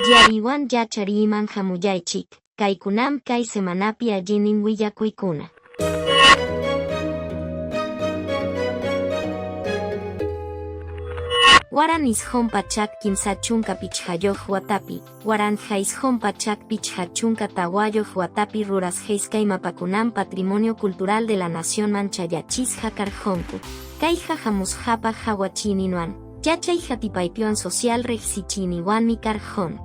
Diariywan yachariyman hamullaychik, kaykunam kay semanapi allinin willakuykuna. 1935 watapi, 1954 watapi rurasqa mapakunam Patrimonio Cultural de la Nación chayachisqa karqanku. Kayqa hamusqapa hawachiyninwan, yachay hatipaypiwan social riqsichiyninwanmi karqan.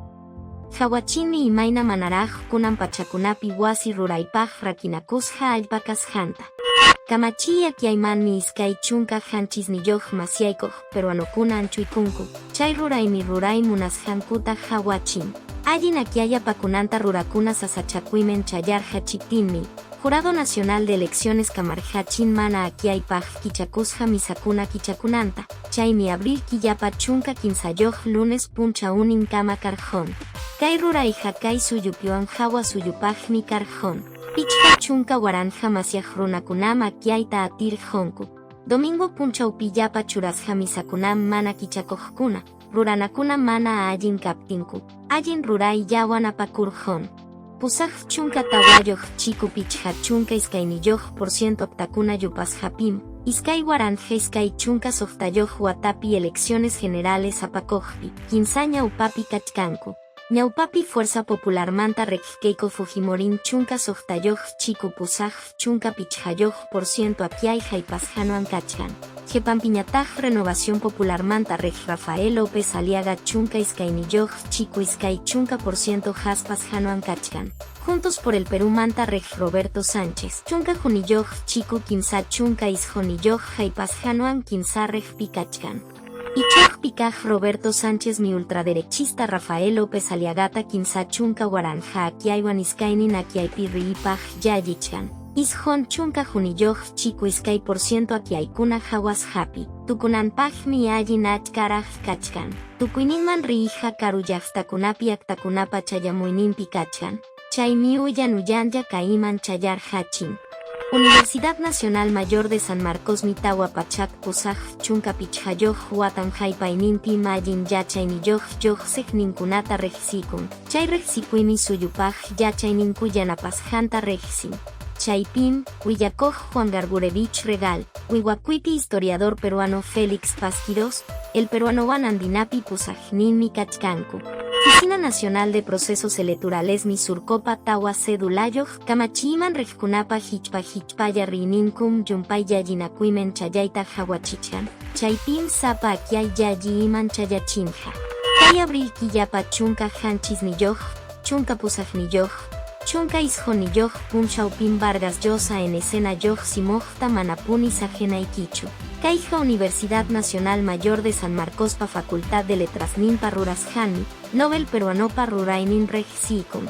Hawachinmi imayna manaraq kunan pachakunapi wasi ruraypaq rakinakusqa allpa kasqanta. Kamachiy akyaymanmi 27 masyaykuq peruanokuna anchuykunku, chay ruraymi ruray munasqankuta hawachin. Allin akyay apakunanta rurakuna sasachakuyman chayarqachiptinmi, Jurado Nacional de Elecciones kamarqachin mana akyaypaq kichakusqa misakuna kichakunanta, chaymi abril killapa 13 lunes punchawninkama karqan. Kay rurayqa kay suyupiwan hawa suyupaqmi karqan. 50,000 masyaq runakunam akyayta atirqanku. Domingo punchawpillapa churasqa misakunam mana kichakuqkuna, ruranakuna mana allin kaptinku, allin rurayllawan apakurqan. 84 chiku 52% actakuna yupasqapim, 2026 watapi elecciones generales apakuqpi, kimsa ñawpapi kachkanku. Ñawpapi Fuerza Popularmanta riq Keiko Fujimorin 16 chiku 85% akyay haypasqanwan kachkan. Qhipanpiñataq Renovación Popularmanta riq Rafael López Aliaga 22 chiku 20% haspasqanwan kachkan. Juntos por el Perú manta riq Roberto Sánchez 11 chiku 39 haypasqanwan kimsa riqpi kachkan. Ichuqpi kaq Roberto Sánchez mi ultraderechista Rafael López Aliagata 30,000 akyaywan iskaynin akyaypi riypaq yallichkan. 91 chiku 2% akyaykuna hawasqapi. Tukunanpaqmi allin achkaraq kachkan. Tukuyninman riyqa karu llaqtakunapi aktakunapa chayamuyninpi kachkan. Chaymi uyan uyanlla kayman chayarqachin. Universidad Nacional Mayor de San Marcos mi 485 watan haypayninpi allin yachayniyuq lluqsiqninkunata riqsikun. Chay riqsikuymi suyupaq yachayninku yanapasqanta riqsin. Chaypim, willakuq Juan Gargurevich Regal, wiwakuypi historiador peruano Félix Paz Quirós, el peruanowan andinapi pusaqninmi kachkanku. Oficina Nacional de Procesos Electoralesmi Surcopa tawa cedulayuq kamachiyman riqkunapa hichpa hichpalla riyninkum llumpay yallinakuyman chayayta hawachichkan. Chaypim sapa akyay yalliman chayachinqa. Kay abril killapa 17, 18, 19 punchawpim Vargas Llosa en escena lluqsimuqta manapuni saqinaykichu. Kayqa Universidad Nacional Mayor de San Marcospa Facultad de Letrasninpa rurasqanmi, Nobel peruanopa ruraynin riqsikun.